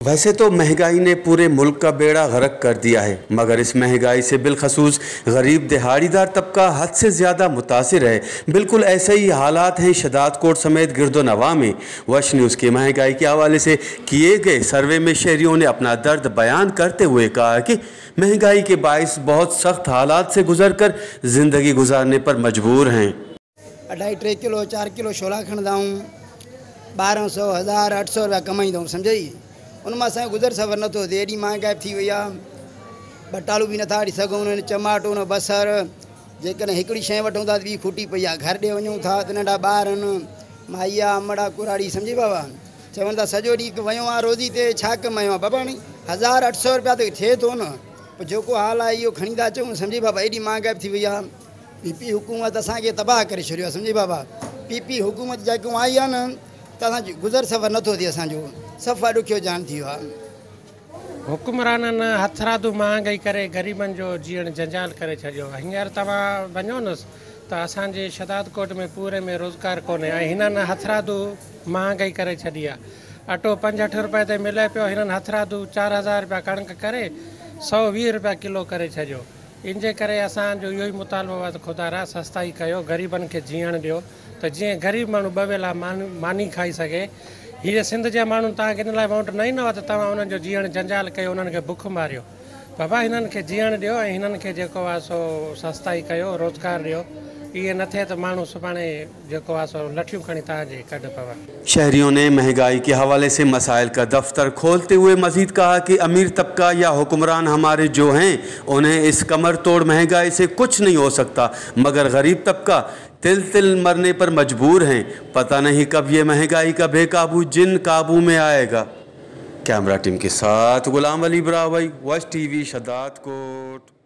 वैसे तो महंगाई ने पूरे मुल्क का बेड़ा गर्क कर दिया है, मगर इस महंगाई से बिलखसूस गरीब दिहाड़ीदार तबका हद से ज़्यादा मुतासिर है। बिल्कुल ऐसे ही हालात हैं शहदादकोट समेत गिरदोनवा में। वश न्यूज़ की महंगाई के हवाले से किए गए सर्वे में शहरियों ने अपना दर्द बयान करते हुए कहा कि महंगाई के बायस बहुत सख्त हालात से गुजर कर ज़िंदगी गुजारने पर मजबूर हैं। 2.5 3 किलो 4 किलो छोला खणंदा आहियूं, 1200 1000 800 रुपया कमाईंदा आहियूं, सम्झई। उन मां असांजो गुज़र सफ़र नथो थिए, एॾी महांगाई थी वई आहे। बटालू बि नथा वठी सघूं, चमाटो न बसर, जेकॾहिं हिकिड़ी शइ वठूं था त ॿी खुटी पई आहे। घर ॾे वञूं था त नंढा ॿार आहिनि, माई आहे, अमड़ आहे, कुराड़ी, सम्झी बाबा। चवनि था सॼो ॾींहुं वियो आहे रोज़ी ते, छा कमायो आहे बाबा। हाणे 1800 रुपया त थिए थो न, पोइ जेको हाल आहे इहो खणी था अचूं, सम्झी बाबा। एॾी महांगाई थी वई आहे। पी पी हुकूमत असांखे तबाह करे छॾियो आहे, सम्झी बाबा। पी पी हुकूमत जेको आई आहे न, त असांजो गुज़र सफ़र नथो थिए, असांजो सफ़ा ॾुखियो जान थी वियो आहे। हुकुमराननि हथरादू महांगाई करे ग़रीबनि जो जीअण जंजाल करे छॾियो आहे। हींअर तव्हां वञो न त असांजे शहदादकोट में पूरे में रोज़गार कोन्हे ऐं हिननि हथरादू महांगाई करे छॾी आहे। आटो 65 रुपए ते मिले पियो, हिननि हथरादू 4000 रुपया कणिक करे 120 रुपया किलो करे छॾियो। इन जे करे असांजो इहो ई मुतालबो आहे त ख़ुदा सस्ताई कयो, ग़रीबनि खे जीअण ॾियो त जीअं ग़रीब माण्हू 2 वेला मानी खाई सघे। हीअ सिंध जे माण्हुनि तव्हांखे इन लाइ वोट न ॾिनो आहे त तव्हां उन्हनि जो जीअण जंजाल कयो, उन्हनि खे बुख मारियो। बाबा हिननि खे जीअण ॾियो ऐं हिननि खे जेको आहे सो सस्ताई कयो, रोज़गार ॾियो। इएं न थिए त माण्हू सुभाणे जेको आहे सो लठियूं खणी तव्हांजे कढ पवन। शहरियों ने महंगाई के हवाले से मसाइल का दफ्तर खोलते हुए मजीद कहा कि अमीर तबका या हुक्मरान हमारे जो हैं उन्हें इस कमर तोड़ महंगाई से कुछ नहीं हो सकता, मगर गरीब तबका तिल तिल मरने पर मजबूर हैं। पता नहीं कब ये महंगाई का बेकाबू जिन काबू में आएगा। कैमरा टीम के साथ गुलाम अली ब्रावई, वश टीवी, शहदादकोट।